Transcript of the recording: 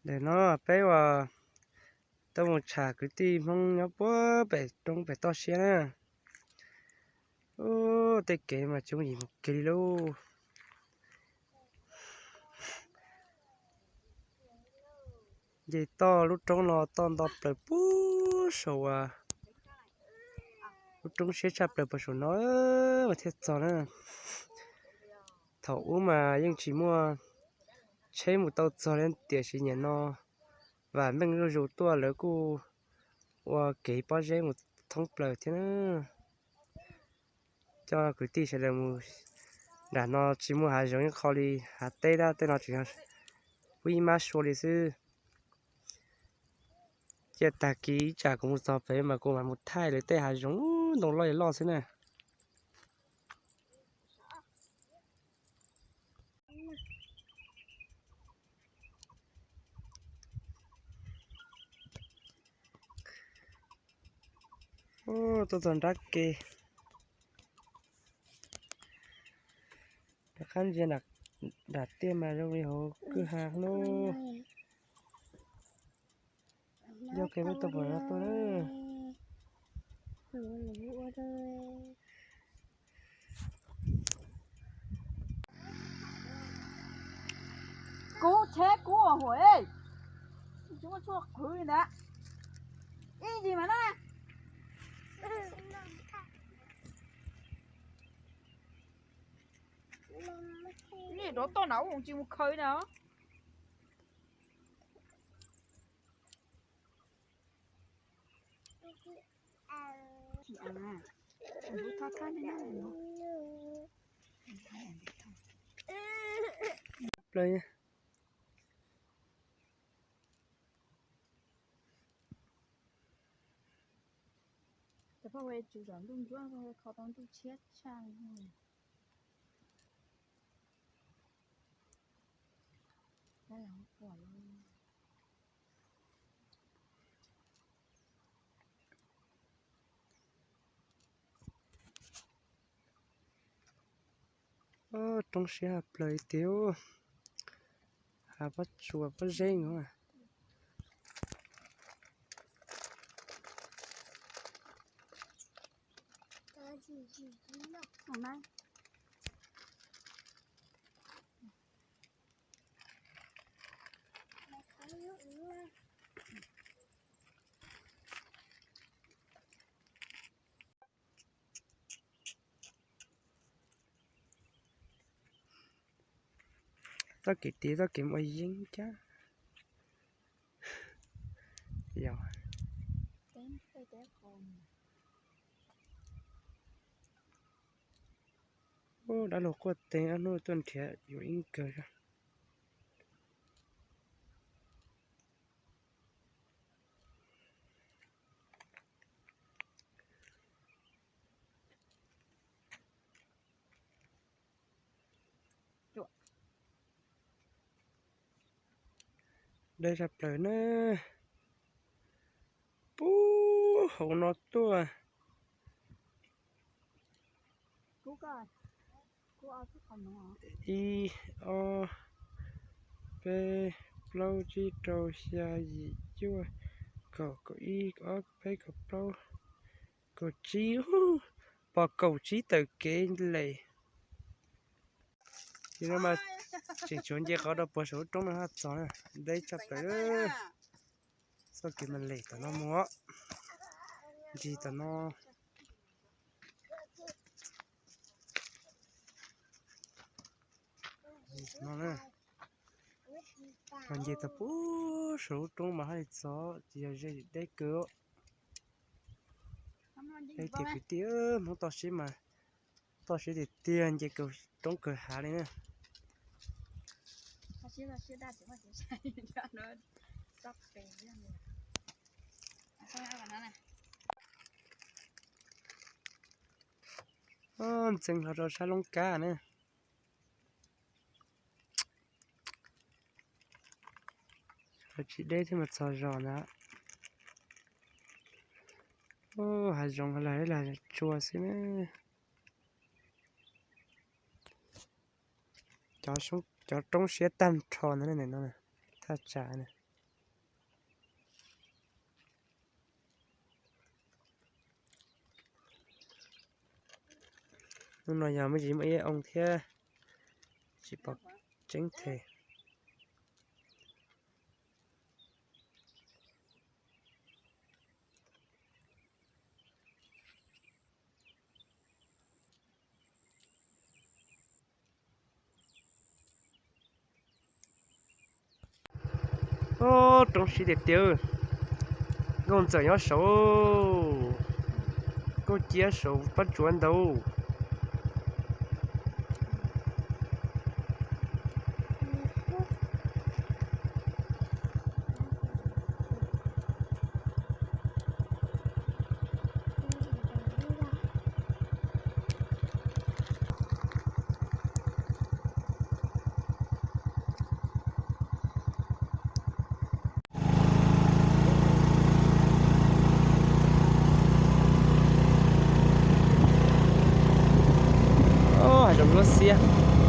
Ntawm no peb uas tuaj mus tsham kwv tij Hmoob nyob puag pem roob pem toj siab na. Ub, tej kev mas tsis muaj yim mus kiag li lauj. Nce toj lub roob no toj nto plaws puag saum, lub roob siab tshaj plaws puag saum no mas thiaj txog na. Thaum ub mas yeej tsis muaj tsheb mus tau txog li, tiam sis nim no vam meej zuj zus tuaj lawv kuj ua kev pob zeb mus thoob plaws thiab na. Coj kwv tij sawv daws mus nram no tsis muaj hav zoov ib qho li, hav teb dab tej no tseem yog pub ib mab sua li xwb. Cia tag kis ib tsam kuv mus txog pem mas kuv mam mus thaij lawv tej hav zoov ntoo loj li loj xwb na. Tuaj txog nrab ke, rov qab ntsia nram tiaj mas zoo li hauv kwj ha lauj. Yog kev peb tau pom no tuaj na. Kub tsheb kub huam, tsis muaj tshuaj qhwv li ntag. Ib ntsis mas na. Rov toj na, ub, tsis mus khaws na. Plaws. Cov poj ua tsum zom ntuj ntsuab kho tau ntuj tshiab tshaj li. Roob siab ha plaws tiag, hav pob tsuas pob zeb no. Txoj kev tiv txoj kev mus ua yeeb cab. Yog, ub, dab laug quaj teev ob hnub tuaj nrhiav yus ib nkawg. Deb tshaj plaws na. Puag hauv no tuaj. Ib, ob, peb, plaub, tsib, rau, xya, yim, cuaj, kaum, kaum ib, kaum ob, kaum peb, kaum plaub, kaum tsib, pom kaum tsib tawm kev les. Ces no mas tseem tshuav nce qhov rau puag saum lub roob no haj txog na. Deb tshaj plaws. Txoj kev mas lem tom no mus, ntsis tom no. Nce tau puag saum lub roob mas haj li txog, ces yog ze deb kawg. Deb tiag kwv tij, Hmoob toj siab mas, toj siab tiag tiag, nce roob kawg hav li na. Ntxeev hlo rau sab Loob Kab na. Tsis deb thiab mas txog zos ntag. Hav zoov lag lag tsua xwb na. Cov roob siab tag nrho ntag no, thaj tsam na. Hnub no yog me ntsis muaj ib oo thiab, tsis pom tseeb thiab. Roob siab tiag tiag. Nkauj ntxawm nyob saud, nkauj ciab saud pab tsuav ntawd. Hav zoov lub xiab.